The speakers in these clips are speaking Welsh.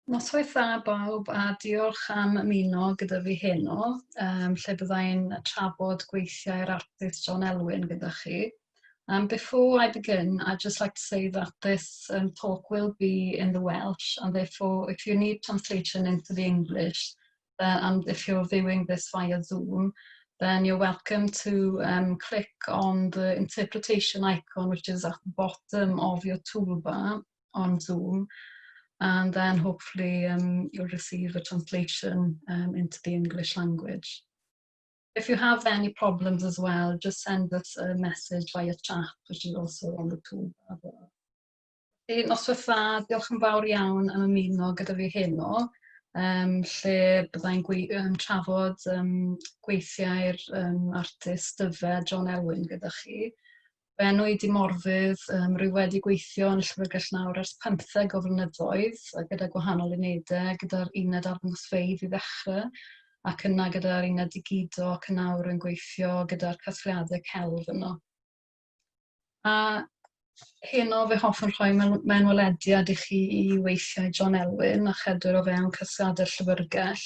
Noswaith dda bawb a diolch am ymuno gyda fi heno, lle byddai'n trafod gweithiau'r artist John Elwyn gyda chi. Before I begin, I'd just like to say that this talk will be in the Welsh, and therefore if you need translation into the English, and if you're viewing this via Zoom, then you're welcome to click on the interpretation icon, which is at the bottom of your toolbar on Zoom, and then hopefully you'll receive a translation into the English language. If you have any problems as well, just send us a message via chat, which is also on the toolbar there. Felly, noswaith dda, diolch yn fawr iawn am ymuno gyda fi heno, lle byddai'n trafod gweithiau'r artist Dyfed John Elwyn gyda chi. Fy enw i 'di Morfydd, rwy wedi gweithio yn y Llyfrgell nawr ers 15 o flynyddoedd, a gyda gwahanol unedau, gyda'r uned arddangosfeydd i ddechrau, ac yna gyda'r uned digido, ac yn nawr yn gweithio gyda'r casgliadau celf yno. A heno fe hoffwn rhoi mewnwelediad i chi i weithiau John Elwyn a chedwir o fewn casgliadau'r Llyfrgell.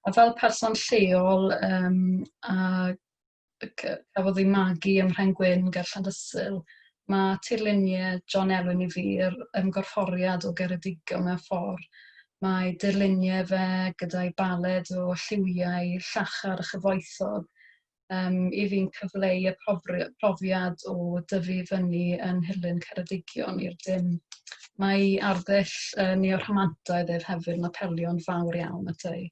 A fel person lleol a cafodd ei magu ym Mhren Gwyn ger Llandysul, mae tirluniau John Elwyn i fi yr ymgorfforiad o Geredigion mewn ffordd. Mae dirluniau fe gyda'i baled o lliwiau llachar a chyfoethog i fi'n cyfleu y profiad o dyfu fyny yn Nhirlun Ceredigion i'r dim. Mae arddull neo-rhamantaidd ef hefyd yn apelio'n fawr iawn at ei.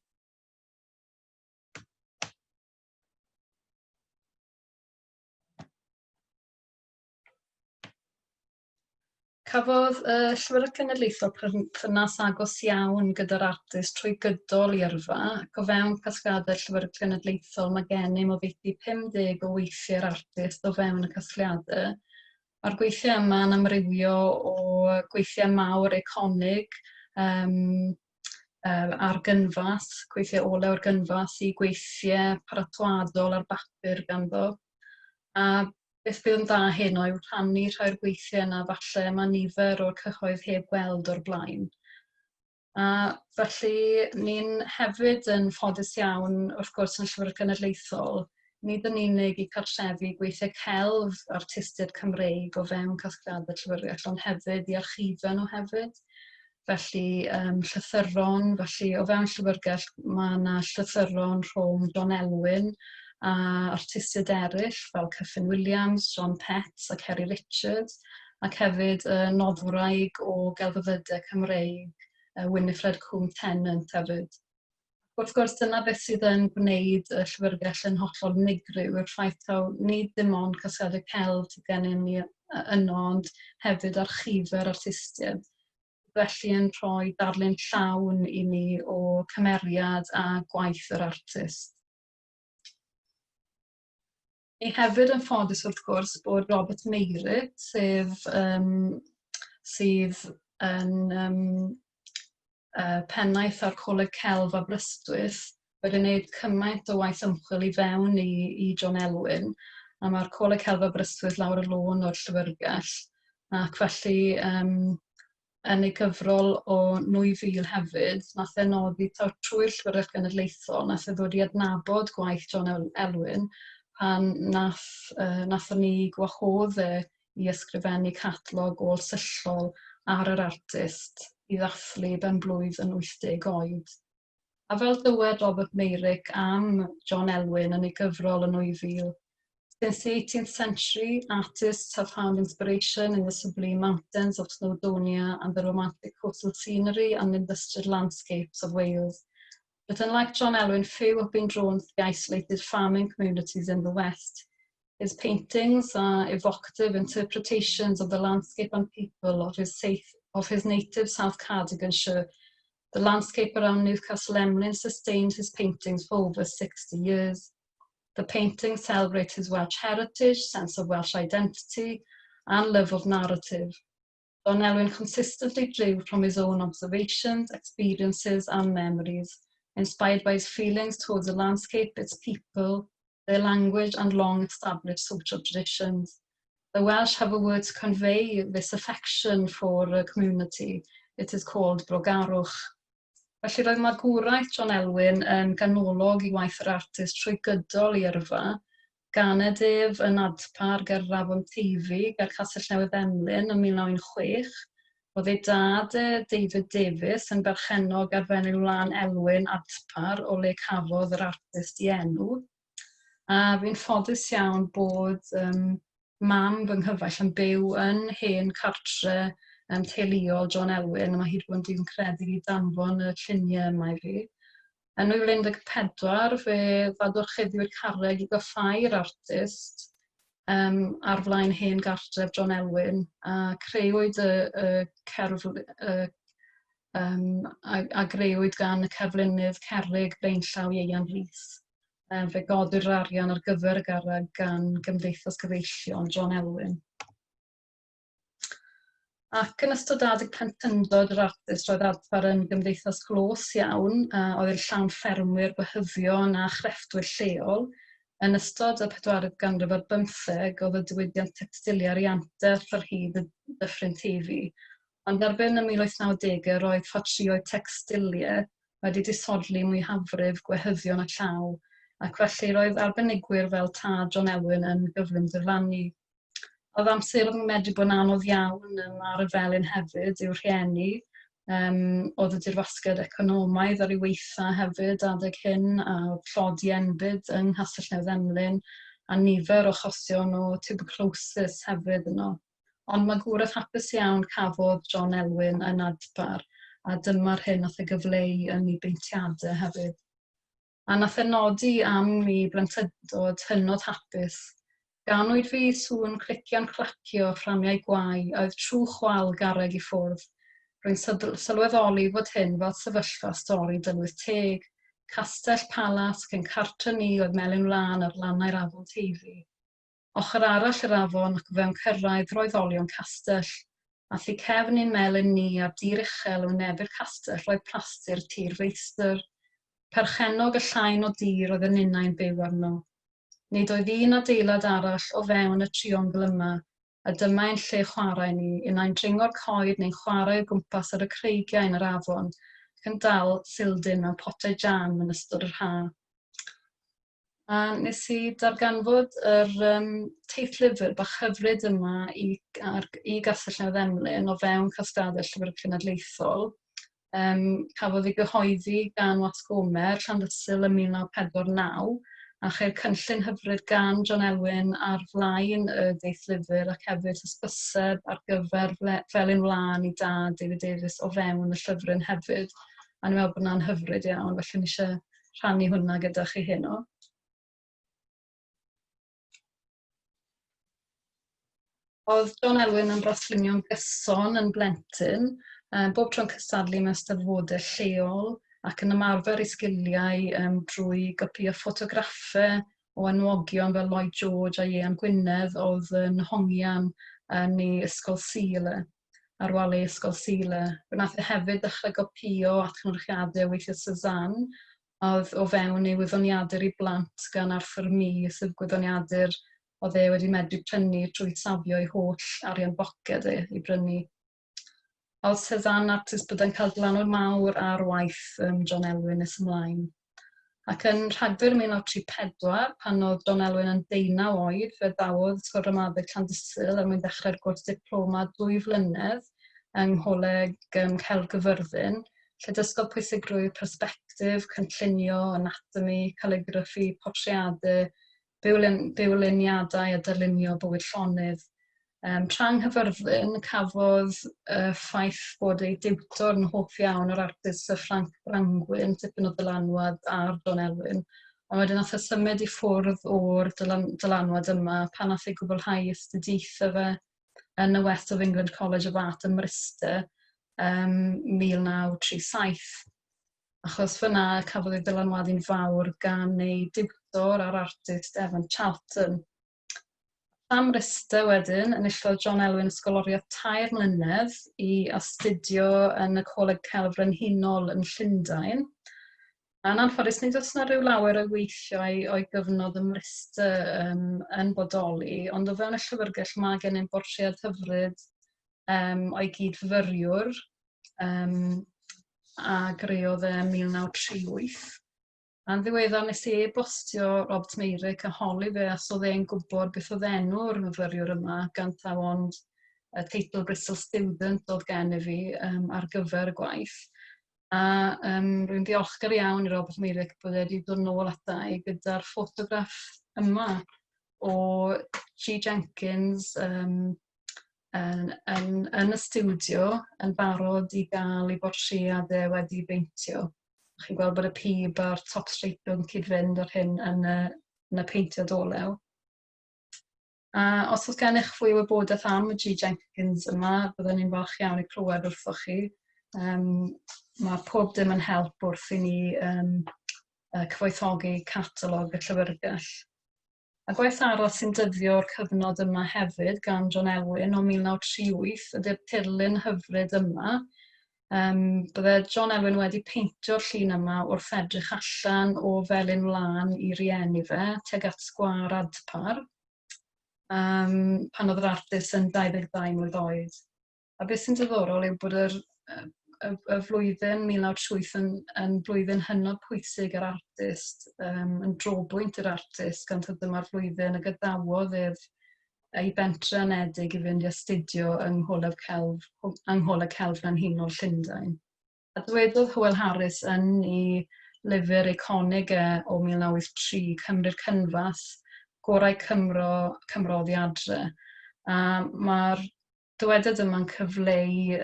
Cafodd y Llyfrgell Genedlaethol perthynas agos iawn gyda'r artist trwy gydol ei yrfa, ac o fewn casgliadau'r Llyfrgell Genedlaethol mae gennym oddeutu 50 o weithiau'r artist o fewn y casgliadau. Mae'r gweithiau yma yn amrywio o gweithiau mawr eiconig ar gynfas, gweithiau olew ar gynfas, i gweithiau paratoadol ar bapur ganddo. A beth bydd yn dda heno yw rhannu rhai o'r gweithiau yna falle mae nifer o'r cyhoedd heb gweld o'r blaen. A felly ni'n hefyd yn ffodus iawn, wrth gwrs, yn Llyfrgell Genedlaethol, nid yn unig i cartrefu gweithiau celf artistiaid Cymreig o fewn casgliadau llyfrgell, ond hefyd i archifau nhw hefyd. Felly llythyron, felly o fewn llyfrgell mae yna llythyron rhwng John Elwyn a artistiaid eraill fel Kyffin Williams, John Petts ac Harry Richards, ac hefyd y noddwraig o gelfyddydau Cymreig, Winifred Cwm Tennant hefyd. Wrth gwrs, dyna beth sydd yn gwneud y llyfrgell yn hollol unigryw, yw'r ffaith taw nid dim ond casgliadau celf sydd gennym ni yno, ond hefyd archifau'r artistiaid. Felly yn rhoi darlun llawn i ni o cymeriad a gwaith yr artist. Ni hefyd yn ffodus wrth gwrs bod Robert Meyrick, sef sydd yn pennaeth ar Coleg Celf Aberystwyth, wedi gwneud cymaint o waith ymchwil i fewn i John Elwyn, a mae'r Coleg Celf Aberystwyth lawr y lôn o'r llyfrgell, ac felly yn ei gyfrol o 2000 hefyd, nath e nodi taw trwy'r Llyfrgell Genedlaethol nath e ddod i adnabod gwaith John Elwyn pan nathon ni gwahodd e i ysgrifennu catalog ôl-syllol ar yr artist i ddathlu ben-blwydd yn 80 oed. A fel dywed Robert Meyrick am John Elwyn yn ei gyfrol yn 2000, "Since the 18th century, artists have found inspiration in the sublime mountains of Snowdonia and the romantic coastal scenery and industrial landscapes of Wales. But unlike John Elwyn, few have been drawn to the isolated farming communities in the West. His paintings are evocative interpretations of the landscape and people of his native South Cardiganshire. The landscape around Newcastle Emlyn sustained his paintings for over 60 years. The paintings celebrate his Welsh heritage, sense of Welsh identity, and love of narrative. John Elwyn consistently drew from his own observations, experiences, and memories, inspired by his feelings towards the landscape, its people, their language, and long-established social traditions. The Welsh have a word to convey this affection for a community. It is called Brogarwch. Felly roedd magwraeth John Elwyn yn ganolog i waith yr artist trwy gydol ei yrfa. Ganed ef yn Adpar ger yr Afon Teifi ger Castell Newydd Emlyn ym 1916. Roedd ei dad e, David Davies, yn berchennog ar Fenyw Wlân Elwyn, Adpar, o le cafodd yr artist ei enw. A fi'n ffodus iawn bod mam fy nghyfaill yn byw yn hen cartre teuluol John Elwyn, a mae hi wedi bod yn digon caredig i danfon y lluniau yma i fi. Yn 2014, fe ddadorchuddiwyd carreg i goffáu'r artist ar flaen hen gartref John Elwyn, a creuwyd y cerf, a greuwyd gan y cerflunydd cerrig blaenllaw Ieuan Rhys. Fe godir yr arian ar gyfer y garreg gan Gymdeithas Cyfeillion John Elwyn. Ac yn ystod adeg plentyndod yr artist, roedd Adfar yn gymdeithas glos iawn, a oedd yn llawn ffermwyr, gwehyddion a chrefftwyr lleol. Yn ystod y pedwaredd ganrif ar bymtheg, oedd y diwydiant tecstiliau ar ei anterth ar hyd y Dyffryn Teifi. Ond erbyn y 1890au, roedd ffatrïoedd tecstiliau wedi disodli mwyafrif gwehyddion y llaw, ac felly roedd arbenigwyr fel tad John Elwyn yn gyflym diflannu. Oedd amseroedd yn medru bod yn anodd iawn ar y felin hefyd i'w rhieni. Oedd y dirwasgiad economaidd ar ei weitha hefyd adeg hyn, a oedd tlodi enbyd yng Nghastell Newydd Emlyn, a nifer o achosion o tuberculosis hefyd yno. Ond magwraeth hapus iawn cafodd John Elwyn yn Adpar, a dyma'r hyn nath e gyfleu yn ei beintiadau hefyd. A nath e nodi am ei blentyndod hynod hapus. Ganwyd fi i sŵn clician clacio fframiau gwae a oedd trw chwal garreg i ffwrdd. Rwy'n sylweddoli fod hyn fel sefyllfa stori dylwyth teg. Castell palas cyn cartre ni oedd Melin Wlân ar lannau'r afon Teifi. Ochr arall yr afon ac o fewn cyrraedd roedd olion castell, a thu cefn i'n melin ni ar dir uchel yn wynebu'r castell roedd plastyr tir feistr. Perchennog y llain o dir oedd y ninnau'n byw arno. Nid oedd un adeilad arall o fewn y triongl yma, a dyma ein lle chwarae ni, unai'n dringo'r coed neu'n chwarae o gwmpas ar y creigiau yn yr afon, ac yn dal sildyn mewn potau jam yn ystod yr ha'. A nes i darganfod yr teithlyfr bach hyfryd yma i Gastell Newydd Emlyn o fewn casgliadau Llyfr Cenedlaethol. Cafodd ei gyhoeddi gan Wasg Gomer, Llandysul ym 1949, a cheir cynllun hyfryd gan John Elwyn ar flaen y deithlyfr ac hefyd hysbyseb ar gyfer Felin Wlân i dad David Davies o fewn y llyfryn hefyd. A ni'n meddwl bod hwnna'n hyfryd iawn, felly ni eisiau rhannu hwnna gyda chi heno. Oedd John Elwyn yn braslunio'n gyson yn blentyn, bob tro'n cystadlu mewn steddfodau lleol ac yn ymarfer ei sgiliau drwy gopïo ffotograffau o enwogion fel Lloyd George a Ieuan Gwynedd oedd yn hongian yn ei ysgol Sul e, ar wal ei ysgol Sul e. Fe wnaeth e hefyd ddechrau gopïo atgynhyrchiadau o weithiau Cézanne, oedd o fewn ei wyddoniadur i blant gan Arthur Mee, sef gwyddoniadur oedd e wedi medru prynu trwy safio ei holl arian boced e i brynu. Oedd Cézanne artist byddai'n cael dylanwad mawr ar waith John Elwyn nes ymlaen. Ac yn Rhagfyr 1934, pan oedd John Elwyn yn 19 oed, fe ddawodd Ysgol Ramadeg Llandysul er mwyn dechrau'r gwrs diploma 2 flynedd yng Ngholeg Celf Gyfyrddin, lle dysgodd pwysigrwydd persbectif, cynllunio, anatomi, caligraffi, portreadau, bywluniadau a darlunio bywyd llonydd. Tra yng Nghaerfyrddin, cafodd y ffaith bod ei diwtor yn hoff iawn o'r artist Sir Frank Brangwyn tipyn o ddylanwad ar John Elwyn, ond wedyn nath e symud i ffwrdd o'r dylanwad yma pan nath e gwblhau astudiaethau fe yn y West of England College of Art ym Mryste 1937. Achos fyna cafodd ei ddylanwadu'n fawr gan ei diwtor a'r artist Evan Charlton. Am Mryste wedyn, enillodd John Elwyn ysgoloriaeth 3 mlynedd i astudio yn y Coleg Celf Frenhinol yn Llundain. A'n anffodus, nid oes yna rhyw lawer o weithiau o'i gyfnod ym Mryste yn bodoli, ond o fewn y llyfrgell mae gennym bortread hyfryd o'i gyd-fyfyriwr, a greodd e ym 1938. A'n ddiweddar nes i e-bostio Robert Meyrick a holi fe os oedd e'n gwybod beth oedd enw'r myfyriwr yma, gan taw ond y teitl Bristol Student oedd gen i fi ar gyfer y gwaith. A rwy'n ddiolchgar iawn i Robert Meyrick bod e wedi dod nôl ata i gyda'r ffotograff yma o G Jenkins yn, yn, yn y stiwdio yn barod i gael ei bortread e wedi beintio. Chi'n gweld bod y pib a'r top streipio yn cyd-fynd ar hyn yn y, yn y peintiad olew. A os oes gennych fwy o wybodaeth am y G Jenkins yma, byddwn ni'n falch iawn i clywed wrthoch chi. Mae pob dim yn help wrth i ni cyfoethogi catalog y llyfrgell. A gwaith arall sy'n dyddio o'r cyfnod yma hefyd gan John Elwyn o 1938 ydy'r tirlun hyfryd yma. Bydde John Elwyn wedi peintio'r llun yma wrth edrych allan o Felin Wlân i rieni fe tuag at sgwâr Adpar, pan oedd yr artist yn 22 mlwydd oed. A beth sy'n diddorol yw bod yr, y, y flwyddyn 1938 yn, yn blwyddyn hynod pwysig yr artist, yn drobwynt i'r artist, gan taw dyma'r flwyddyn y gadawodd ef ei bentre anedig i fynd i astudio yng Ngholeg Celf, yng Ngholeg Celf Frenhinol Llundain. A dywedodd Hywel Harris yn ei lyfr eiconig e o 1983, Cymru'r Cynfas, gorau Cymro, Cymro oddi adre. A mae'r dywediad yma'n cyfleu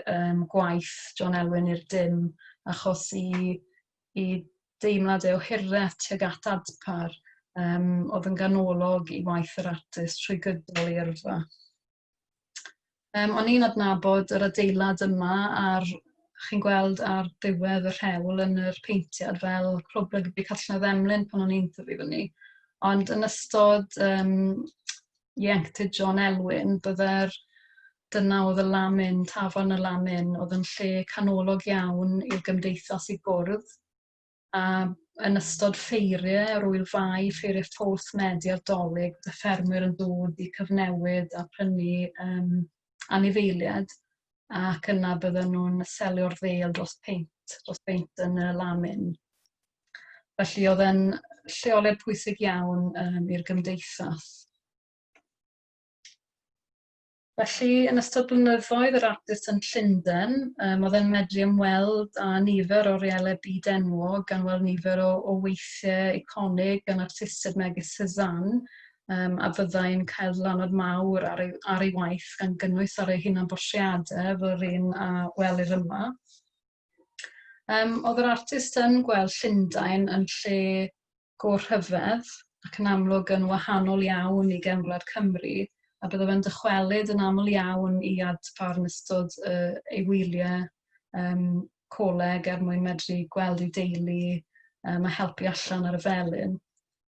gwaith John Elwyn i'r dim, achos i, i deimlad e o hiraeth tuag at Adpar oedd yn ganolog i waith yr artist trwy gydol ei yrfa. O'n i'n adnabod yr adeilad yma ar, chi'n gweld ar ddiwedd y rhewl yn yr peintiad fel Clwb Rygbi Castell Emlyn pan o'n i'n tyfu fyny. Ond yn ystod ieuenctid John Elwyn, bydde'r, dyna oedd y Lamin, tafarn y Lamin, oedd yn lle canolog iawn i'r gymdeithas i gwrdd. A yn ystod ffeiriau, yr Ŵyl Fai, ffeiriau Ffowls Medi a'r Dolig, bydde ffermwyr yn dod i cyfnewid a prynu anifeiliaid, ac yna bydden nhw'n selio'r ddêl dros peint, dros beint yn y Lamin. Felly oedd e'n lleoliad pwysig iawn i'r gymdeithas. Felly, yn ystod blynyddoedd yr artist yn Llundain, oedd e'n medru ymweld â nifer o orielau byd enwog, gan weld nifer o, o weithiau eiconig gan artistiaid megis Cézanne, a fyddai'n cael dylanwad mawr ar ei, ar ei waith, gan gynnwys ar ei hunanbortreadau fel yr un a welir yma. Oedd yr artist yn gweld Llundain yn lle go rhyfedd ac yn amlwg yn wahanol iawn i gefn gwlad Cymru, a bydde fe'n dychwelyd yn aml iawn i Adpar yn ystod ei wyliau coleg er mwyn medru gweld ei deulu a helpu allan ar y felin.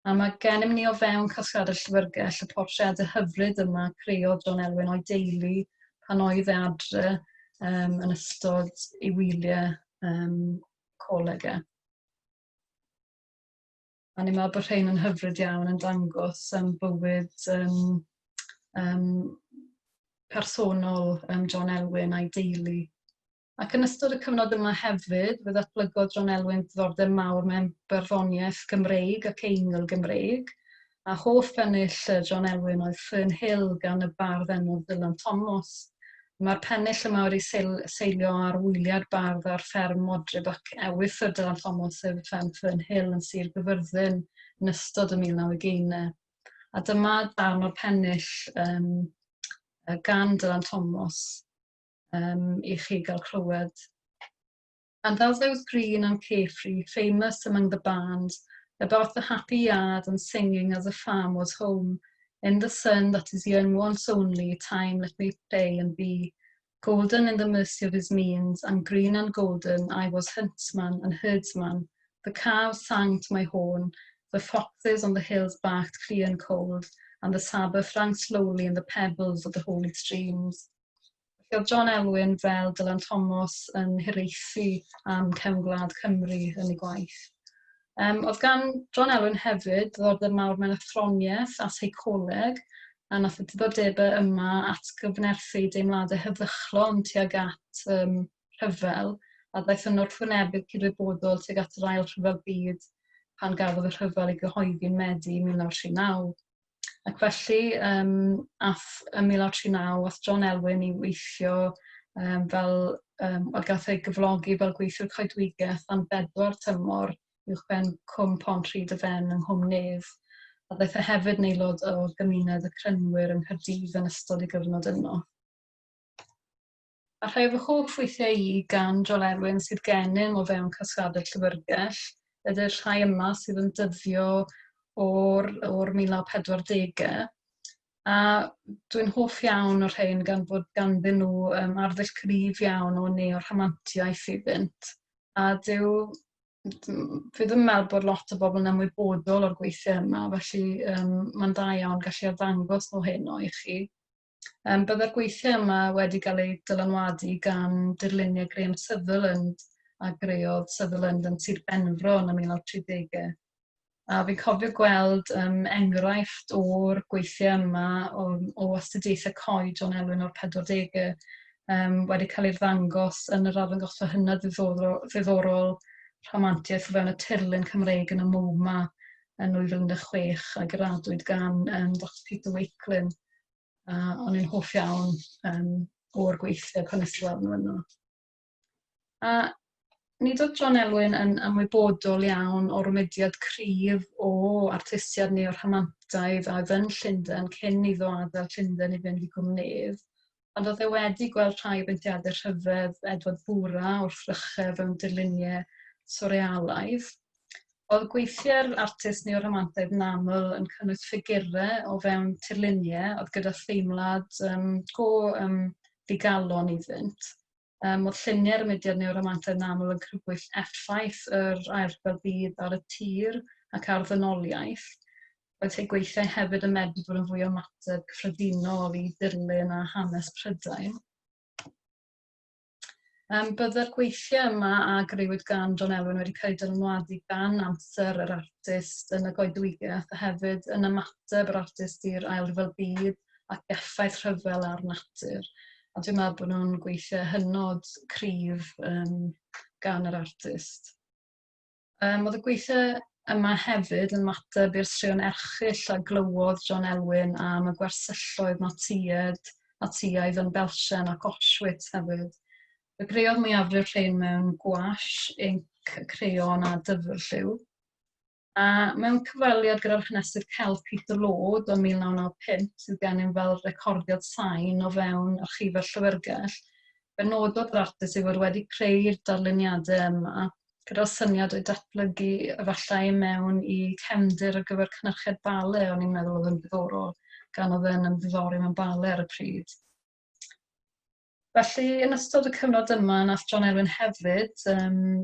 A mae gennym ni o fewn casgliadau llyfrgell y portreadau hyfryd yma creodd John Elwyn o'i deulu pan oedd e adre yn ystod ei wyliau coleg e. A ni'n meddwl bod rhain yn hyfryd iawn yn dangos bywyd personol John Elwyn a'i deulu. Ac yn ystod y cyfnod yma hefyd, fe ddatblygodd John Elwyn ddiddordeb mawr mewn barddoniaeth Gymreig ac Eingl Gymreig, a hoff bennill John Elwyn oedd Fern Hill gan y bardd enwog Dylan Thomas. Mae'r pennill yma wedi seilio ar wyliau'r bardd ar fferm Modryb ac Ewythr Dylan Thomas, sef fferm Fern Hill yn Sir Gyfyrddin yn ystod y 1920au. A dyma darn o'r pennill gan Dylan Thomas i chi gael clywed. And as I was green and carefree, famous among the barns, about the happy yard and singing as the farm was home, in the sun that is young once only, time let me play and be. Golden in the mercy of his means, and green and golden, I was huntsman and herdsman. The cows sang to my horn, the foxes on the hills barked clear and cold, and the Sabbath rang slowly in the pebbles of the holy streams. Felly oedd John Elwyn fel Dylan Thomas yn hiraethu am cefn gwlad Cymru yn ei gwaith. Oedd gan John Elwyn hefyd ddiddordeb mawr mewn athroniaeth a seicoleg, a nath y diddordebau yma atgyfnerthu deimladau heddychlon tuag at rhyfel, a ddaeth yn wrthwynebydd cydwybodol tuag at yr Ail Rhyfel Byd pan gafodd y rhyfel ei gyhoeddi yn Medi 1939. Ac felly, ath ym 1939, ath John Elwyn i weithio fel, wel, gath ei gyflogi fel gweithiwr coedwigaeth am bedwar tymor uwchben Cwm Pont Rhyd y Fen yng Nghwm Nedd, a ddaeth e hefyd yn aelod o'r gymuned y Crynwyr yng Nghaerdydd yn ystod ei gyfnod yno. A rhai o fy hoff weithiau i gan Joel Elwyn sydd gennym o fewn casgliadau'r Llyfrgell ydy'r rhai yma sydd yn dyddio o'r, or 1940au. A dwi'n hoff iawn o'r rhain gan fod ganddyn nhw arddull cryf iawn o neo-rhamantiaeth iddynt. A dyw fi ddim yn meddwl bod lot o bobl yn ymwybodol o'r gweithiau yma, felly mae'n dda iawn gallu arddangos nhw heno i chi. Byddai'r gweithiau yma wedi cael eu dylanwadu gan dirluniau Graham Sutherland a greodd Sutherland yn Sir Benfro yn y 1930au. A fi'n cofio gweld enghraifft o'r gweithiau yma o astudiaethau coed John Elwyn o'r 40au wedi cael ei ddangos yn yr arddangosfa hynod ddiddorol rhamantiaeth o fewn y tirlun Cymreig yn y MoMA yn 2016 a graddwyd gan Dr Peter Wakelin. A o'n i'n hoff iawn o'r gweithiau pan nes i weld nhw yno. A nid oedd John Elwyn yn ymwybodol iawn o'r mudiad cryf o artistiaid neo-rhamantaidd a oedd yn Llundain cyn iddo adael Llundain i fynd i Gwm Nedd, ond oedd e wedi gweld rhai o beintiadau rhyfedd Edward Bura wrth rychau fewn dirluniau swrrealaidd. Oedd gweithiau'r artist neo-rhamantaidd yn aml yn cynnwys ffigurau o fewn tirluniau oedd gyda theimlad go ddigalon iddynt. Oedd lluniau'r mudiad neo-ramantaidd yn aml yn crybwyll effaith yr Ail Ryfel Byd ar y tir ac ar ddynoliaeth. Roedd eu gweithiau hefyd yn medru bod yn fwy o ymateb cyffredinol i dirlun a hanes Prydain. Byddai'r gweithiau yma a grëwyd gan John Elwyn wedi cael eu dylanwadu gan amser yr artist yn y goedwigaeth a hefyd yn ymateb yr artist i'r Ail Ryfel Byd ac effaith rhyfel ar natur. A dwi'n meddwl bod nhw'n gweithio hynod cryf gan yr artist. Oedd y gweithiau yma hefyd yn ymateb i'r straeon erchyll a glywodd John Elwyn am y gwersylloedd Natsiaid, Natsiaidd yn Belsen ac Auschwitz hefyd. Fe greodd mwyafrif rhain mewn gwash, inc, creon a dyfrlliw. A mewn cyfweliad gyda'r hanesydd celf Peter Lord o 1995, sydd gennym fel recordiad sain o fewn archifau'r Llyfrgell, fe nododd yr artist ei fod wedi creu'r darluniadau yma gyda'r syniad o'i datblygu efallai mewn i cefndir ar gyfer cynhyrchiad bale o'n i'n meddwl oedd yn ddiddorol, gan oedd e'n ymddiddori mewn bale ar y pryd. Felly, yn ystod y cyfnod yma, nath John Elwyn hefyd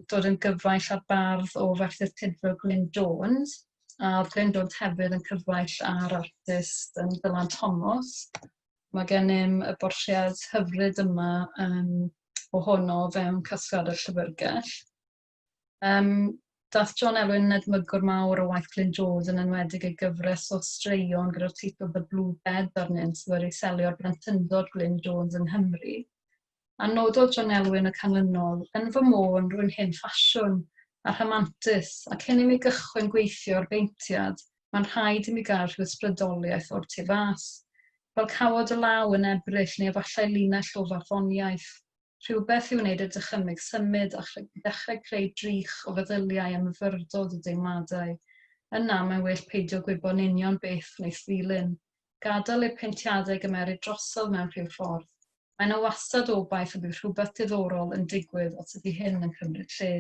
dod yn gyfaill â'r bardd o Ferthyr Tudful, Glyn Jones, a oedd Glyn Jones hefyd yn cyfaill â'r artist Dylan Thomas. Mae gennym y bortread hyfryd yma ohono fewn casgliad y Llyfrgell. Daeth John Elwyn yn edmygwr mawr o waith Glyn Jones, yn enwedig ei gyfres o straeon gyda'r teitl The Blue Bed arnynt, sydd wedi selio ar blentyndod Glyn Jones yng Nghymru. A nododd John Elwyn y canlynol, Yn fy môn, rwy'n hen ffasiwn a rhamantus, a cyn i mi gychwyn gweithio ar beintiad, mae'n rhaid i mi gael rhyw ysbrydoliaeth o'r tu fas. Fel cawod y law yn Ebrill neu efallai linell o farddoniaeth. Rhywbeth i wneud y dychymyg symud a dechrau creu drych o feddyliau a myfyrdod o deimladau. Yna, mae'n well peidio gwybod yn union beth wneith ddilyn. Gadael i'r peintiadau gymeryd drosodd mewn rhyw ffordd. Mae yna wastad obaith y bydd rhywbeth diddorol yn digwydd os ydy hyn yn cymryd lle.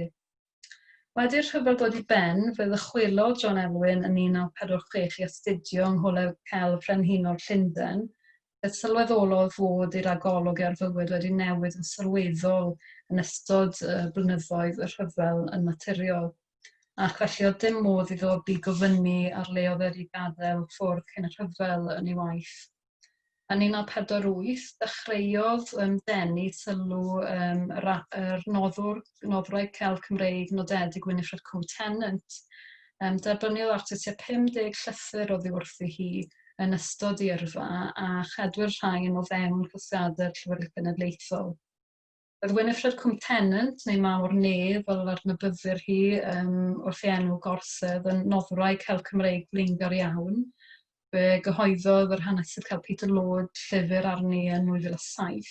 Wedi'r rhyfel dod i ben, fe ddychwelodd John Elwyn yn 1946 i astudio yng Ngholeg Celf Frenhinol Llundain, fe sylweddolodd fod ei ragolwg ar fywyd wedi newid yn sylweddol yn ystod y blynyddoedd y rhyfel yn naturiol. Ac felly oedd dim modd iddo bigo fyny ar le oedd wedi gadael ffwrdd cyn y rhyfel yn ei waith. Yn 1948, dechreuodd denu sylw yr, yr noddwr, noddwraig celf Cymreig nodedig Winifred Coe Tennant. Derbyniodd artist tua 50 llythyr oddi wrthi hi yn ystod ei yrfa a chedwir rhain o fewn casgliadau'r Llyfrgell Genedlaethol. Roedd Winifred Cwm Tennant, neu Mawr Nef, fel yr adnabyddir hi wrth ei enw Gorsedd, yn noddwraig celf Cymreig flaengar iawn. Fe gyhoeddodd yr hanesydd celf Peter Lord llyfr arni yn 2007.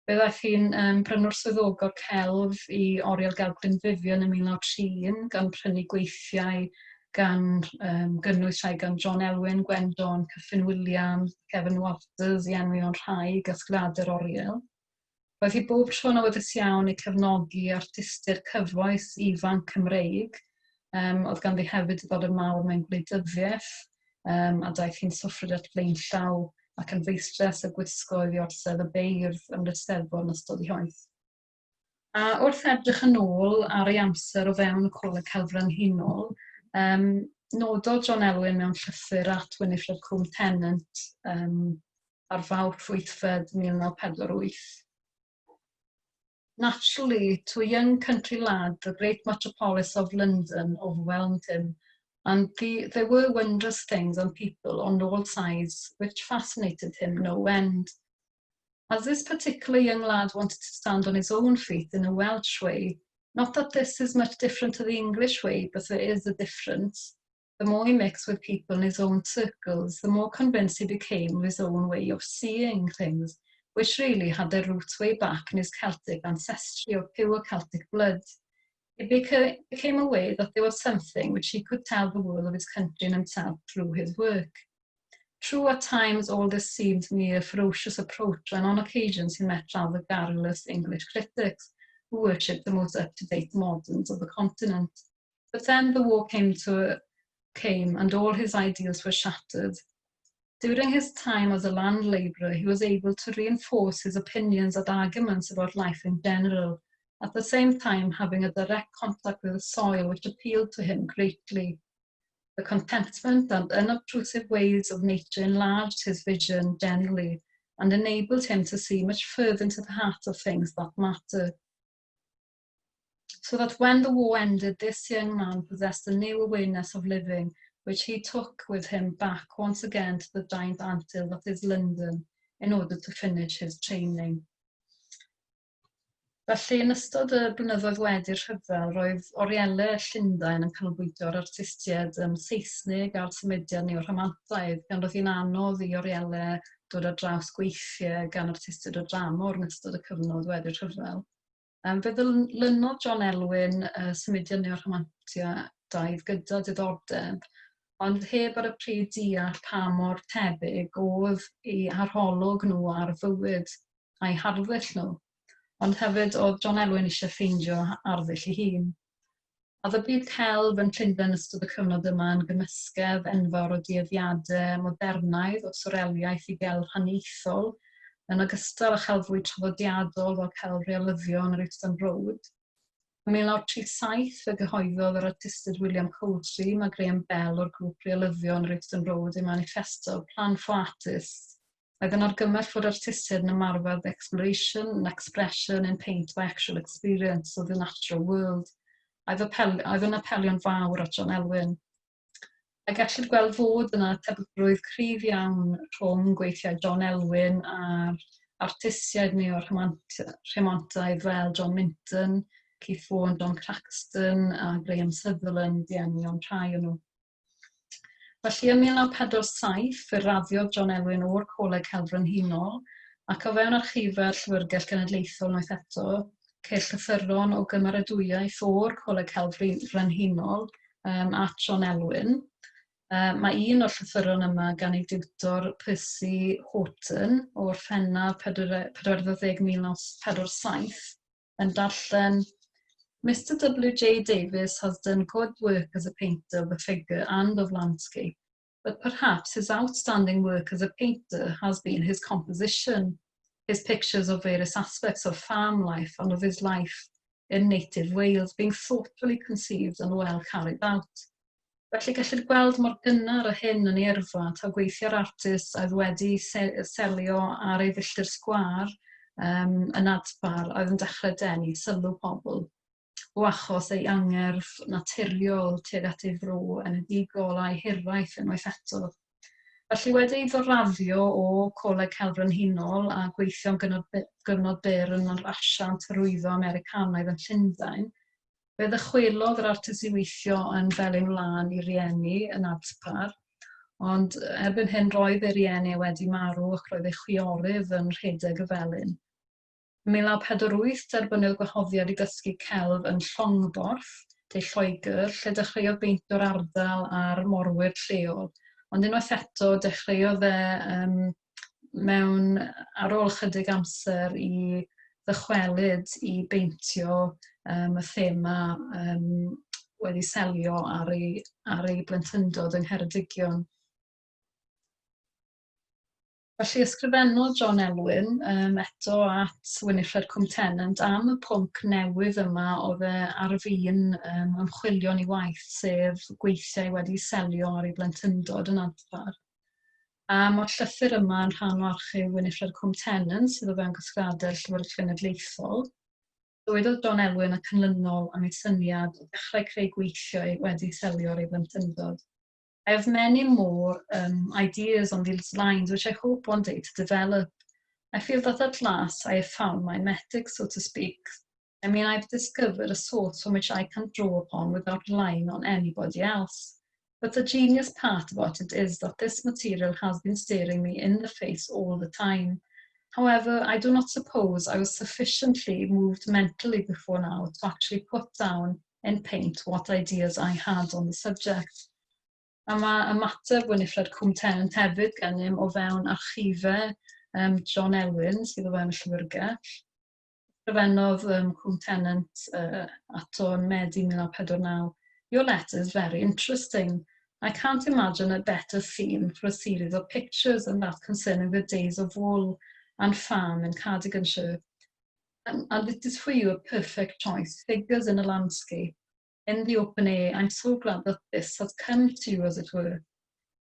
Fe ddaeth hi'n brynwr swyddogol celf i Oriel Gelf Glynn Vivian yn 1931, gan prynu gweithiau gan gynnwys rhai gan John Elwyn, Gwen John, Kyffin Williams, Kevin Walters, i enwi ond rhai gasgliadau'r oriel. Roedd hi bob tro yn awyddus iawn i cefnogi artistiaid cyfoes ifanc Cymreig. Oedd ganddi hefyd diddordeb mawr mewn gwleidyddiaeth, a daeth hi'n suffragette blaenllaw ac yn feistres y gwisgoedd i orsedd y beirdd yn yr Eisteddfod yn ystod ei hoes. A wrth edrych yn ôl ar ei amser o fewn y Coleg Celf Frenhinol, nododd John Elwyn mewn llythyr at Winifred Cwm Tennant ar Fawrth 8 1948. "Naturally, to a young country lad, the great metropolis of London overwhelmed him, and there were wondrous things and people on all sides which fascinated him no end. As this particular young lad wanted to stand on his own feet in a Welsh way, not that this is much different to the English way, but there is a difference, the more he mixed with people in his own circles, the more convinced he became of his own way of seeing things, which really had their roots way back in his Celtic ancestry of pure Celtic blood. He became aware that there was something which he could tell the world of his country and himself through his work. True, at times all this seemed to me a ferocious approach, and on occasions he met rather garrulous English critics who worshipped the most up-to-date moderns of the continent. But then the war came and all his ideals were shattered. During his time as a land labourer, he was able to reinforce his opinions and arguments about life in general, at the same time having a direct contact with the soil, which appealed to him greatly. The contentment and unobtrusive ways of nature enlarged his vision generally and enabled him to see much further into the heart of things that matter. So that when the war ended, this young man possessed a new awareness of living, which he took with him back once again to the giant anthill that is London, in order to finish his training." Felly, yn ystod y blynyddoedd wedi'r rhyfel, roedd orielau Llundain yn canolbwyntio ar artistiaid Seisnig a'r symudiad neo-rhamantaidd, gan roedd hi'n anodd i orielau dod ar draws gweithiau gan artistiaid o dramor yn ystod y cyfnod wedi'r rhyfel. Fe ddilynodd John Elwyn symudiad neo-rhamantaidd gyda diddordeb, ond heb ar y pryd deall pa mor tebyg oedd eu harolwg nhw ar fywyd a'i harddull nhw. Ond hefyd oedd John Elwyn eisiau ffeindio arddull ei hun. Oedd y byd celf yn Llundain ystod y cyfnod yma yn gymysgedd enfawr o dueddiadau modernaidd o swreliaeth i gelf haniaethol, yn ogystal â chelf fwy traddodiadol fel celf realyddion yr Eastern Road. Yn 1937 fe gyhoeddodd yr artistiaid William Coldstream a Graham Bell o'r grŵp realyddion yr Eastern Road eu manifesto Plan for Artists, oedd yn argymell fod artistiaid yn ymarfer the exploration and expression in paint by actual experience of the natural world. Oedd yn apelio'n fawr at John Elwyn. A gellir gweld fod yna tebygrwydd cryf iawn rhwng gweithiau John Elwyn a'r artistiaid neo-rhamantaidd fel John Minton, Keith Vaughan, John Craxton a Graham Sutherland, i enwi ond rhai o nhw. Felly ym 1947 fe raddiodd John Elwyn o'r Coleg Celf Frenhinol ac o fewn archifau'r Llyfrgell Genedlaethol unwaith eto, ceir llythyron o gymeradwyaeth o'r Coleg Celf Frenhinol at John Elwyn. Mae un o'r llythyron yma gan ei diwtor Percy Horton o Orffennaf 40 1947 yn darllen: "Mr W. J. Davies has done good work as a painter of the figure and of landscape, but perhaps his outstanding work as a painter has been his composition, his pictures of various aspects of farm life and of his life in native Wales being thoughtfully conceived and well carried out." Felly gellir gweld mor gynnar â hyn yn ei yrfa taw gweithio'r artist oedd wedi selio ar ei filltir sgwâr yn Adpar oedd yn dechrau denu sylw pobl o achos ei angerdd naturiol tuag at ei fro enedigol a'i hiraeth unwaith eto. Felly wedi ei ddoraddio o Coleg Celf Frenhinol a gweithio am gyfnod, gyfnod byr yn yr asiant hyrwyddo Americanaidd yn Llundain, fe ddychwelodd yr artist i weithio yn Felin Wlân i rieni yn Adpar, ond erbyn hyn roedd ei rieni wedi marw ac roedd ei chwiorydd yn rhedeg y felin. 1948 derbyniodd gwahoddiad i ddysgu celf yn Llongborth, de Lloegr, lle dechreuodd beintio'r ardal a'r morwyr lleol. Ond unwaith eto, dechreuodd e um, mewn ar ôl chydig amser i ddychwelyd i beintio um, y thema um, wedi selio ar ei, ar ei blentyndod yng Ngheredigion. Felly ysgrifennodd John Elwyn um, eto at Winifred Cwm Tennant am y pwnc newydd yma oedd e ar fin um, ymchwilio'n ei waith, sef gweithiau wedi selio ar ei blentyndod yn Adfar. A mae'r llythyr yma yn rhan o archif Winifred Cwm Tennant sydd o fewn casgliadau'r Llyfrgell Genedlaethol. Dywedodd John Elwyn y canlynol am ei syniad o ddechrau creu gweithiau wedi selio ar ei blentyndod. I have many more ideas on these lines, which I hope one day to develop. I feel that at last I have found my metic, so to speak. I mean, I've discovered a source from which I can draw upon without relying on anybody else. But the genius part about it is that this material has been staring me in the face all the time. However, I do not suppose I was sufficiently moved mentally before now to actually put down in paint what ideas I had on the subject. A mae ymateb Winifred Cwm Tennant hefyd gennym o fewn archifau um, John Elwyn sydd o fewn y llyfrgell. Ysgrifennodd um, Cwm Tennant ato yn Medi 1949. Your letter is very interesting. I can't imagine a better theme for a series of pictures than that concerning the days of wool and farm in Cardiganshire. And it is for you a perfect choice, figures in a landscape, in the open air. I'm so glad that this has come to you, as it were.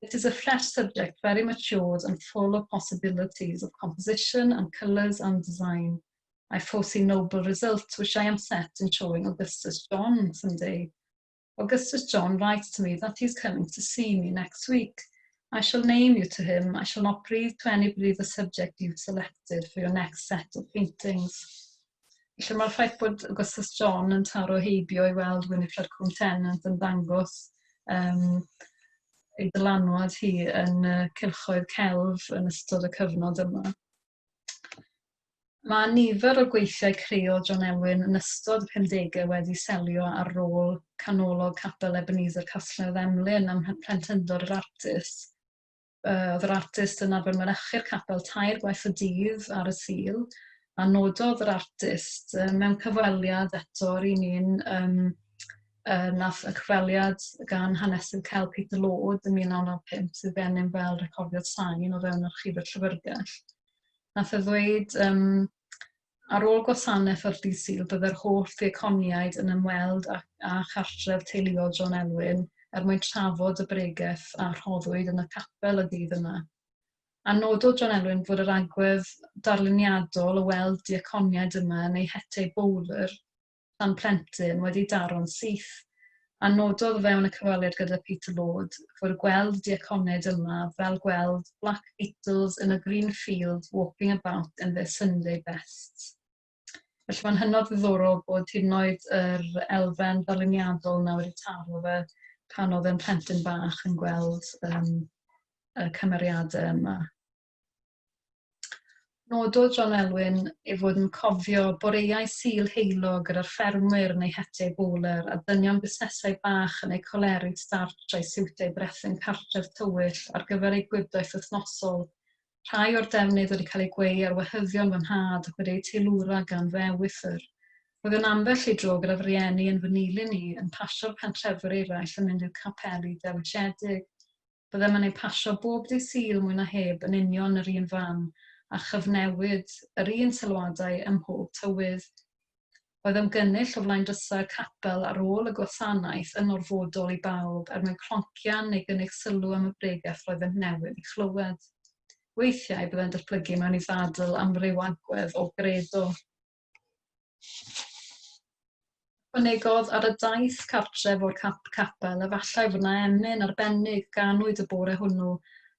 It is a fresh subject, very much yours and full of possibilities of composition and colours and design. I foresee noble results, which I am set in showing Augustus John someday. Augustus John writes to me that he is coming to see me next week. I shall name you to him. I shall not breathe to anybody the subject you've selected for your next set of paintings. Felly mae'r ffaith bod Augustus John yn taro heibio i weld Winifred Cwm Tennant yn dangos um, ei dylanwad hi yn uh, cylchoedd celf yn ystod y cyfnod yma. Mae nifer o gweithiau creol John Elwyn yn ystod y 50au wedi selio ar rôl canolog Capel Ebenezer Castell Emlyn am plentyndod yr artist. Oedd yr artist yn arfer mynychu'r capel tair gwaith y dydd ar y Sul, a nododd yr artist mewn cyfweliad eto yr un un um, nath y cyfweliad gan hanesydd Kel Peter Lord yn 1995 sydd gennym fel recordiad sain o fewn archif y llyfrgell. Nath e ddweud, um, ar ôl gwasanaeth ar dydd Sul, bydde'r holl ddiaconiaid yn ymweld â, â chartref teuluol John Elwyn er mwyn trafod y bregeth a rhoddwyd yn y capel y dydd yna. A nododd John Elwyn fod yr agwedd darluniadol o weld diaconiaid yma yn eu hetiau bowler tra'n plentyn wedi daro'n syth, a nododd o fewn y cyfweliad gyda Peter Lord fod gweld diaconiaid yma fel gweld black beetles in a green field walking about in their Sunday best. Felly mae'n hynod ddiddorol bod hyd yn oed yr elfen ddarluniadol yna wedi taro fe pan oedd e'n plentyn bach yn gweld um, y cymeriadau yma. Nododd John Elwyn ei fod yn cofio boreau Sul heulog gyda'r ffermwyr yn eu hetiau bowler a dynion busnesau bach yn eu coleri startsh a'u siwtiau brethyn cartref tywyll ar gyfer eu gwibdaith wythnosol. Rhai o'r defnydd wedi cael eu gweu ar wehyddion fy nhad ac wedi eu teilwra gan fy ewythr. Roedd yn ambell i dro gyda fy rhieni yn fy nilyn i, yn pasio'r pentrefwyr eraill yn mynd i'w capeli dewisiedig. Byddem yn eu pasio bob dydd Sul mwy na heb yn union yr un fan, a chyfnewid yr un sylwadau ym mhob tywydd. Roedd ymgynnull o flaen drysau'r capel ar ôl y gwasanaeth yn orfodol i bawb er mwyn cloncian neu gynnig sylw am y bregeth roeddent newydd ei chlywed. Weithiau byddai'n datblygu mewn i ddadl am ryw agwedd o gredo. Ychwanegodd ar y daith cartref o'r cap capel efallai fod 'na emyn arbennig ganwyd y bore hwnnw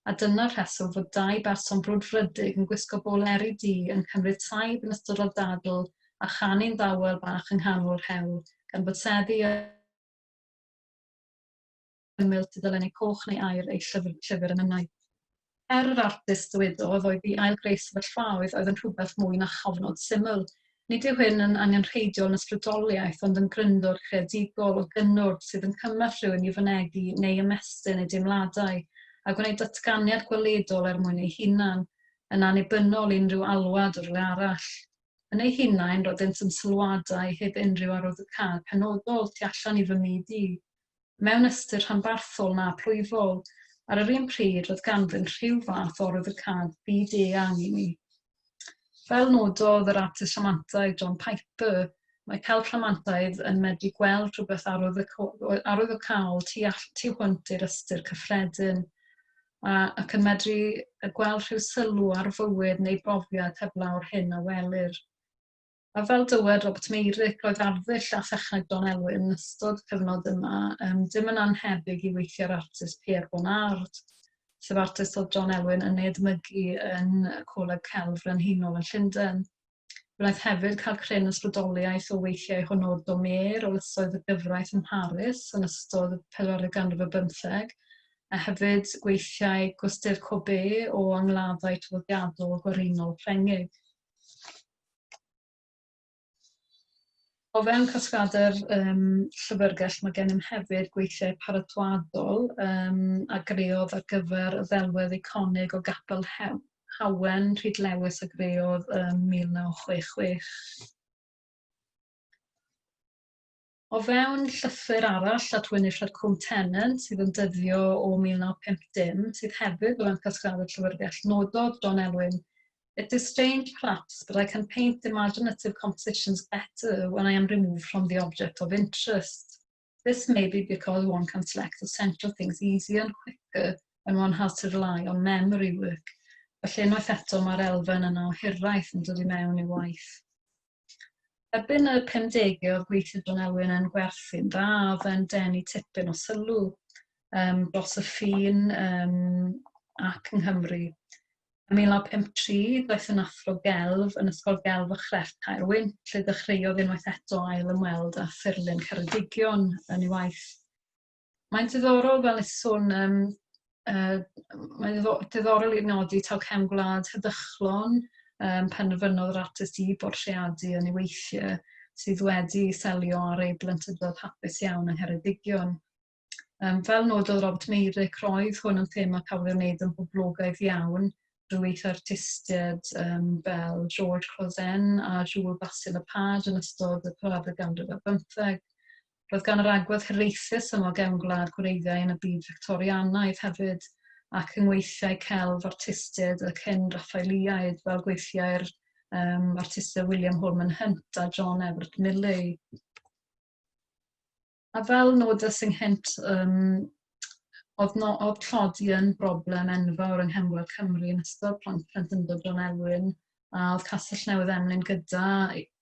A dyna'r rheswm fod dau berson brwdfrydig yn gwisgo boleri du yn cymryd saib yn ystod y ddadl a chanu'n dawel bach yng nghanol yr hewl, gan fod seddi ymyl tudalennau coch neu aur eu llyfr, llyfr emynau. Er yr artist dywedodd oedd i ail-greu sefyllfaoedd oedd yn rhywbeth mwy na chofnod syml. Nid yw hyn yn angenrheidiol yn ysbrydoliaeth ond yn gryndod creadigol o gynnwrf sydd yn cymell rhywun i fynegi neu ymestyn ei deimladau a gwneud datganiad gweledol er mwyn ei hunan, yn annibynnol i unrhyw alwad o rywle arall. Yn eu hunain, roeddynt yn sylwadau heb unrhyw arwyddocâd penodol tu allan i fy myd i. Mewn ystyr rhanbarthol na plwyfol, ar yr un pryd roedd ganddynt rhyw fath o arwyddocâd byd-eang i mi. Fel nododd yr artist rhamantaidd John Piper, mae celf rhamantaidd yn medru gweld rhywbeth arwyddocaol tu, all, tu hwnt i'r ystyr cyffredin, a, ac yn medru gweld rhyw sylw ar fywyd neu brofiad heblaw'r hyn a welir. A fel dywed Robert Meyrick, roedd arddull a thechneg John Elwyn yn ystod y cyfnod yma um, dim yn annhebyg i weithiau'r artist Pierre Bonnard, sef artist oedd John Elwyn yn ei edmygu yn y Coleg Celf Frenhinol yn Llundain. Fe wnaeth hefyd cael cryn ysbrydoliaeth o weithiau Honor Daumier o lysoedd y gyfraith ym Mharis yn ystod y pedwaredd ganrif ar bymtheg, a hefyd gweithiau Gustave Courbet o angladdau traddodiadol gwerinol Ffrengig. O fewn casgliadau'r um, llyfrgell mae gennym hefyd gweithiau paratoadol um, a greodd ar gyfer y ddelwedd eiconig o Gapel Hawen, Rhydlewis a greodd ym 1966. O fewn llythyr arall at Winifred Cwm Tennant sydd yn dyddio o 1950, sydd hefyd o fewn casgliadau'r Llyfrgell, nododd John Elwyn, It is strange perhaps, but I can paint imaginative compositions better when I am removed from the object of interest. This may be because one can select essential things easier and quicker when one has to rely on memory work. Felly unwaith eto mae'r elfen yna o hiraeth yn dod i mewn i'w waith. Erbyn y 50au oedd gweithio John Elwyn yn gwerthu'n dda, oedd e'n denu tipyn o sylw um, dros y ffin um, ac yng Nghymru. Ym 1953, daeth yn athro gelf yn Ysgol Gelf a Chrefft Caerwynt, lle ddechreuodd unwaith eto ail ymweld â thirlun Ceredigion yn ei waith. Mae'n diddorol, fel nes i sôn, um, mae'n diddorol i nodi taw cefn gwlad heddychlon um, penderfynodd yr artist i bortreadu yn ei weithiau sydd wedi selio ar ei blentyndod hapus iawn yng Ngheredigion. Um, fel nododd Robert Meyrick, roedd hwn yn thema cafodd ei wneud yn boblogaidd iawn drwy weithio artistiaid um, fel George Clozen a Jules Bastien Lepage yn ystod y pedwaredd ganrif ar bymtheg. Roedd gan yr agwedd hiraethus yma o gefn gwlad gwreiddiau yn y byd Fictorianaidd hefyd, ac yng ngweithiau celf artistiaid y cyn-Raffaeliaid, fel gweithiau'r um, artistiaid William Holman Hunt a John Everett Millais. A fel nodais ynghynt, um, oedd, no, oedd tlodi yn broblem enfawr yng nghefn gwlad Cymru yn ystod plant plentyndod John Elwyn, a oedd Castell Newydd Emlyn gyda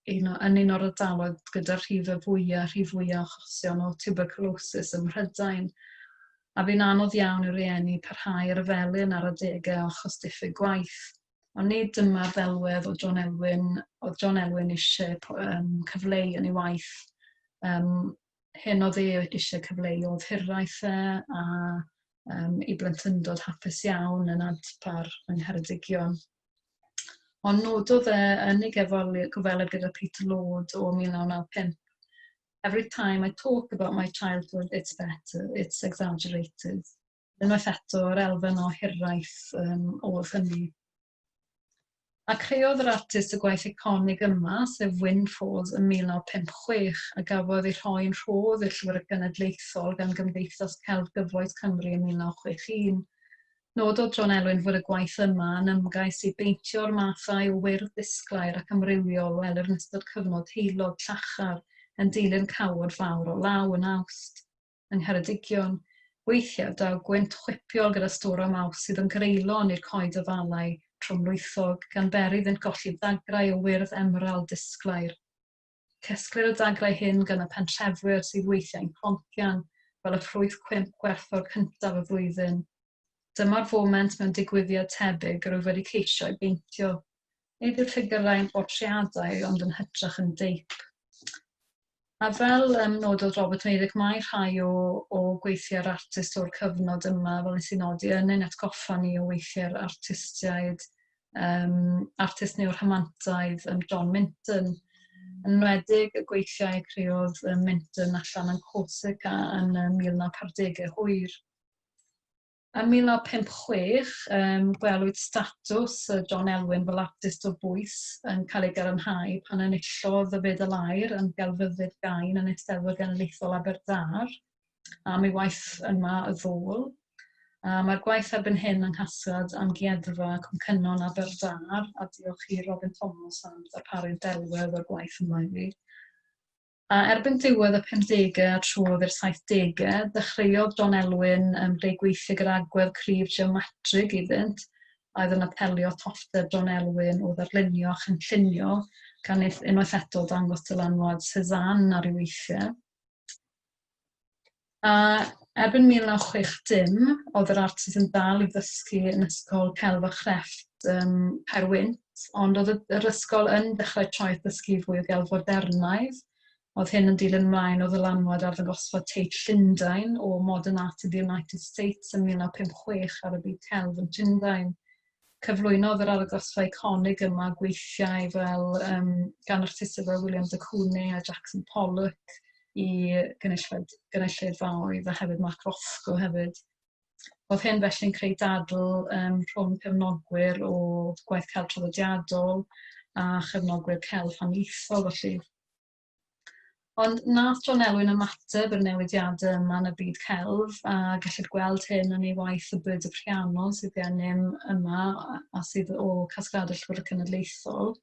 un o, yn un o'r ardaloedd gyda'r rhifau fwyaf, rhif fwyaf achosion o tuberculosis ym Mhrydain. A fu'n anodd iawn i rieni parhau ar y felin ar adegau o achos diffyg gwaith. Ond nid dyma'r ddelwedd o John Elwyn, oedd John Elwyn eisiau um, cyfleu yn ei waith. Um, hyn oedd e eisiau cyfleu oedd hiraeth e a um, ei blentyndod hapus iawn yn Adpar yng Ngheredigion. Ond nododd e yn ei gyfweliad gyda Peter Lord o 1995, Every time I talk about my childhood, it's better, it's exaggerated. Unwaith eto, yr elfen o hiraeth um, oedd hynny. A creodd yr artist y gwaith eiconig yma, sef Windfalls, ym 1956, a gafodd ei rhoi'n rhodd i'r Llyfrgell Genedlaethol gan Gymdeithas Celf Gyfoes Cymru ym 1961. Nododd John Elwyn fod y gwaith yma yn ymgais i beintio'r mathau o wyrdd ddisglair ac amrywiol welir yn ystod cyfnod heulog llachar yn dilyn cawod fawr o law yn Awst. Yng Ngheredigion, weithiau daw gwynt chwipiol gyda storom Awst sydd yn greulon i'r coed afalau trwmlwythog, gan beri iddynt golli ddagrau o wyrdd emerald disglair. Cesglir y dagrau hyn gan y pentrefwyr sydd weithiau'n cloncian fel y ffrwyth cwymp gwerthfawr cyntaf y flwyddyn. Dyma'r foment mewn digwyddiad tebyg yr oedd wedi ceisio ei beintio. Nid yw'r ffigyrau yn bortreadau ond yn hytrach yn deip. A fel nododd Robert Meyrick, mae rhai o gweithiau'r artist o'r cyfnod yma, fel nes i nodi, yn ein atgoffa ni o weithiau'r artistiaid, artist neo-rhamantaidd, John Minton. Yn enwedig y gweithiau creodd Minton allan yn Corsica yn 1940au hwyr. Ym 1956, gwelwyd statws John Elwyn fel artist o bwys yn cael ei gadarnhau pan enillodd y Fedal Aur yn gelfyddyd gain yn Eisteddfod Genedlaethol Aberdâr am ei waith yma, Y Ddôl. A mae'r gwaith erbyn hyn yng nghasgliad Amgueddfa Cwm Cynon Aberdâr, a diolch i Robin Thomas am ddarparu'r delwedd o'r gwaith yma i fi. A erbyn diwedd y 50au a trwodd i'r 70au, dechreuodd John Elwyn greu gweithiau gyda agwedd cryf geometrig iddynt, a oedd yn apelio at hoffter John Elwyn o ddarlunio a chynllunio, gan unwaith eto dangos dylanwad Cézanne ar ei weithiau. A erbyn 1960, oedd yr artist yn dal i ddysgu yn Ysgol Celf a Chrefft Caerwynt, ond oedd yr ysgol yn dechrau troi at ddysgu fwy o gelf fodernaidd. Oedd hyn yn dilyn ymlaen o ddylanwad arddangosfa Tate Llundain o Modern Art in the United States yn 1956 ar y byd celf yn Llundain. Cyflwynodd yr arddangosfa eiconig yma gweithiau fel gan artistiaid fel William de Kooning a Jackson Pollock i gynulleidfaoedd a hefyd Mark Rothko hefyd. Oedd hyn felly'n creu dadl rhwng cefnogwyr o gwaith celf traddodiadol a chefnogwyr celf haniaethol felly. Ond nath John Elwyn ymateb i'r newidiadau yma yn y byd celf, a gellir gweld hyn yn ei waith Y Byd y Piano sydd gennym yma a sydd o Casgliadau Llyfrgell Cenedlaethol.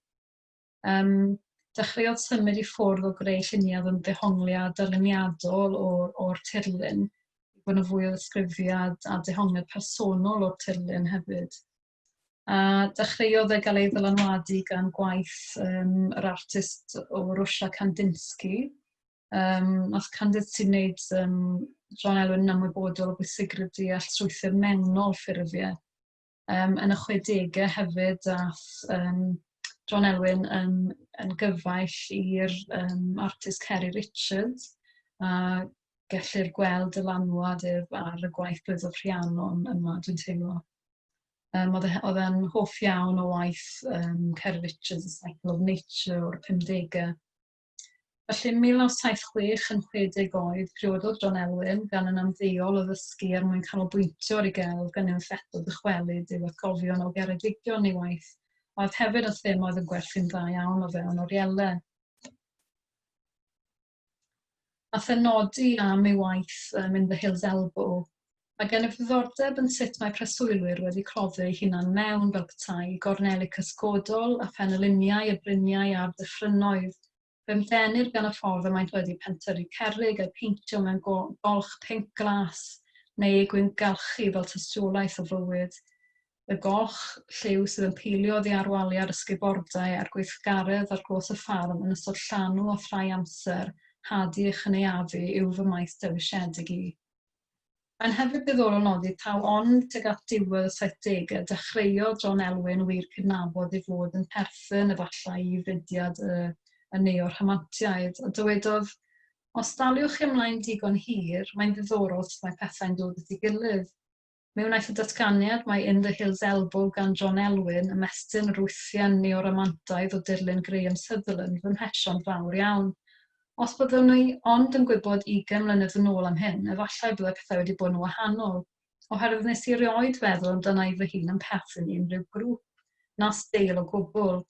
Dechreuodd symud i ffwrdd o greu lluniau oedd yn ddehongliad darluniadol o'r tirlun, i fod yn fwy o ddisgrifiad a dehongliad personol o'r tirlun hefyd. A dechreuodd e gael ei ddylanwadu gan gwaith yr artist o Rwsia Kandinsky. Nath Kandinsky wneud John Elwyn yn ymwybodol o bwysigrwydd deall strwythur mewnol ffurfiau. Yn y 60au hefyd dath John Elwyn yn gyfaill i'r artist Ceri Richards, a gellir gweld dylanwad ef ar y gwaith Birds of Rhiannon yma, dwi'n teimlo. Oedd e'n hoff iawn o waith Ceri Richards, The Cycle of Nature o'r 50au. Felly, yn 1976, yn 60 oed, priododd John Elwyn gan yn ymddeol o ddysgu er mwyn canolbwyntio ar ei gelf gan unwaith eto ddychwelyd i'w atgofion o Geredigion ei waith, a oedd hefyd yn thema oedd yn gwerthu'n dda iawn o fewn orielau. Nath e nodi am ei waith In the Hill's Elbow. Mae gennyf ddiddordeb yn sut mae preswylwyr wedi cloddio eu hunain mewn fel petai i gorneli cysgodol a phenoliniau y bryniau a'r dyffrynnoedd. Fe'm denir gan y ffordd y maent wedi pentyrru cerrig a'u peintio mewn golch pinc glas neu eu gwyngalchu fel tystiolaeth o fywyd. Y golch lliw sydd yn peilio oddi ar waliau'r ysgubordau a'r gweithgaredd ar glos y ffarm yn ystod llanw a thrai amser, hadu a chynaeafu yw fy maes dewisiedig i. Mae'n hefyd ddiddorol nodi taw ond tuag at diwedd y saithdegau dechreuodd John Elwyn wir cydnabod ei fod yn perthyn efallai i fudiad y neo-rhamantiaid, a dywedodd, Os daliwch chi ymlaen digon hir, mae'n ddiddorol sut mae pethau'n dod at ei gilydd. Mi wnaeth y datganiad mae In the Hill's Elbow gan John Elwyn ymestyn yr wythïen neo-ramantaidd o dirlun Graham Sutherland fy mhesio'n fawr iawn. Os byddwn i ond yn gwybod ugain mlynedd yn ôl am hyn, efallai byddai pethau wedi bod yn wahanol, oherwydd wnes i erioed feddwl amdana i fy hun yn perthyn i unrhyw grŵp, na steil o gwbl.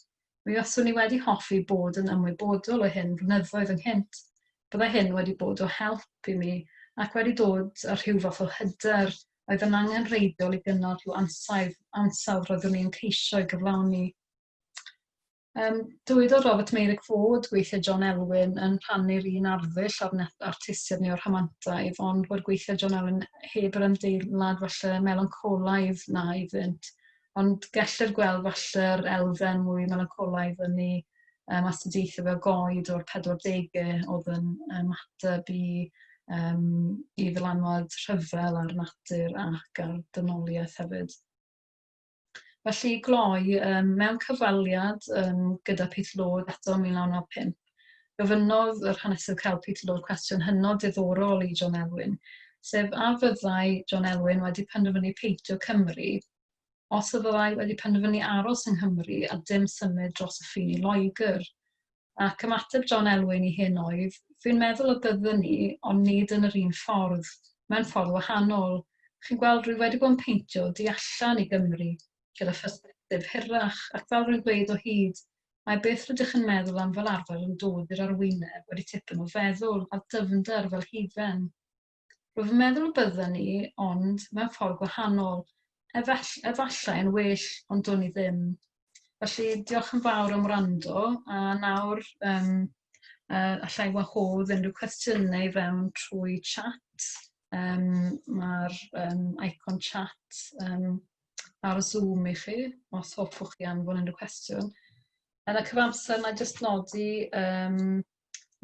Mi faswn i wedi hoffi bod yn ymwybodol o hyn flynyddoedd ynghynt. Byddai hyn wedi bod o help i mi ac wedi dod â rhyw fath o hyder oedd yn angenrheidiol i gynnal rhyw ansaidd, ansawdd roeddwn i'n ceisio ei gyflawni. Dywedodd Robert Meyrick fod gweithiau John Elwyn yn rhannu'r un arddull â'r artistiaid neu o'r rhamantaidd, ond bod gweithiau John Elwyn heb yr ymdeimlad falle melancolaidd na iddynt. Ond gellir gweld falle'r elfen mwy melancolaidd yn ei astudiaethau fel goed o'r 40au oedd yn ymateb i um, i ddylanwad rhyfel ar natur ac ar dynoliaeth hefyd. Felly i gloi, um, mewn cyfweliad um, gyda Peter Lord eto yn 1995, gofynnodd yr hanesydd celf Peter Lord cwestiwn hynod diddorol i John Elwyn, sef a fyddai John Elwyn wedi penderfynu peintio Cymru os y fyddai wedi penderfynu aros yng Nghymru a dim symud dros y ffin i Loegr. Ac ymateb John Elwyn i hyn oedd, Fi'n meddwl y byddwn ni, ond nid yn yr un ffordd, mewn ffordd wahanol. Chi'n gweld, rwy wedi bod yn peintio du allan i Gymru, gyda phersbectif hirach, ac fel rwy'n gweud o hyd, mae beth rydych yn meddwl am fel arfer yn dod i'r arwyneb wedi tipyn o feddwl a dyfnder fel hufen. Rwyf yn meddwl y bydden ni, ond mewn ffordd gwahanol. Efall, efallai yn well, ond dwn i ddim. Felly, diolch yn fawr am wrando, a nawr um, allai wahodd unrhyw cwestiynau i fewn trwy chat. Um, Mae'r um, icon chat um, ar Zoom i chi, os hoffwch chi anfon unrhyw cwestiwn. Yn y cyfamser, mae jyst nodi um,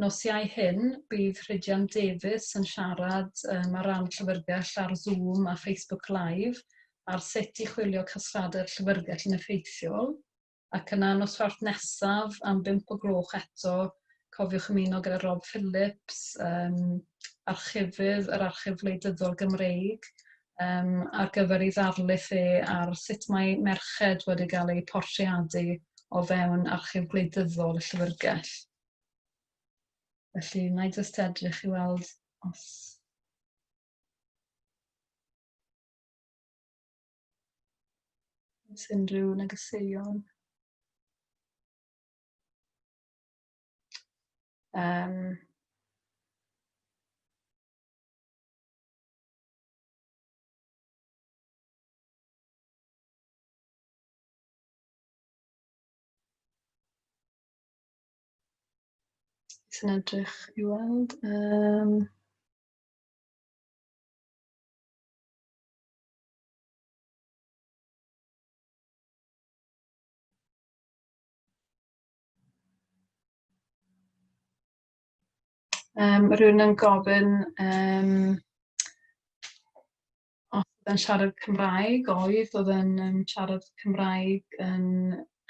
Nos Iau hyn, bydd Rhydian Davies yn siarad um, ar ran Llyfrgell ar Zoom a Facebook Live ar sut i chwilio casgliadau'r Llyfrgell yn effeithiol. Ac yna nos Fawrth nesaf am 5 o gloch eto, cofiwch ymuno gyda Rob Phillips, um, archifydd yr Archif Wleidyddol Gymreig, um, ar gyfer ei ddarlith e ar sut mae merched wedi cael eu portreadu o fewn archif gwleidyddol y Llyfrgell. Felly, wna i jyst edrych i weld os... Oes unrhyw negeseuon. Um, Sy'n edrych i weld. Um, Um, rhywun yn gofyn um, os oedd e'n siarad Cymraeg, oedd, oedd e'n um, siarad Cymraeg yn,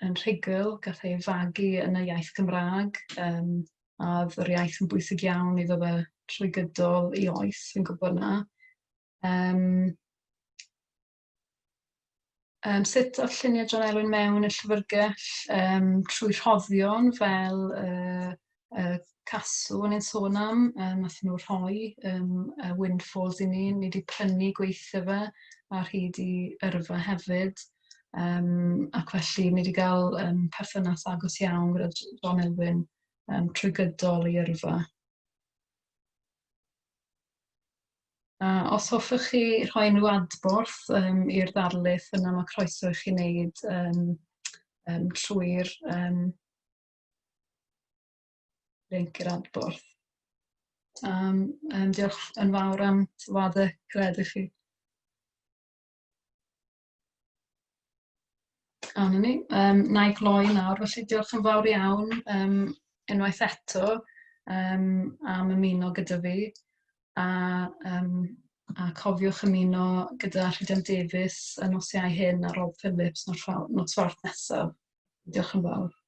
yn rhugl, gath ei fagu yn y iaith Gymraeg, um, a oedd yr iaith yn bwysig iawn iddo fe trwy gydol ei oes, fi'n gwybod na. Um, um, sut oedd lluniau John Elwyn mewn y llyfrgell? Um, trwy rhoddion fel uh, Casw o'n i'n sôn am, um, nath nhw rhoi um, windfalls i ni, ni wedi prynu gweithio fe ar hyd i yrfa hefyd. Um, ac felly ni wedi cael um, perthynas agos iawn gyda John Elwyn um, trwy gydol ei yrfa. Os hoffech chi rhoi unrhyw adborth um, i'r ddarlith yna, mae croeso i chi wneud um, um, trwy'r um, link i'r adborth. Um, um, diolch yn fawr am sylwadau cred i chi. A 'na ni. Um, na i gloi nawr, felly diolch yn fawr iawn um, unwaith eto um, am ymuno gyda fi. A, um, a cofiwch ymuno gyda Rhydian Davies y nos Iau hyn a Rob Phillips nos Fawrth nesaf. Diolch yn fawr.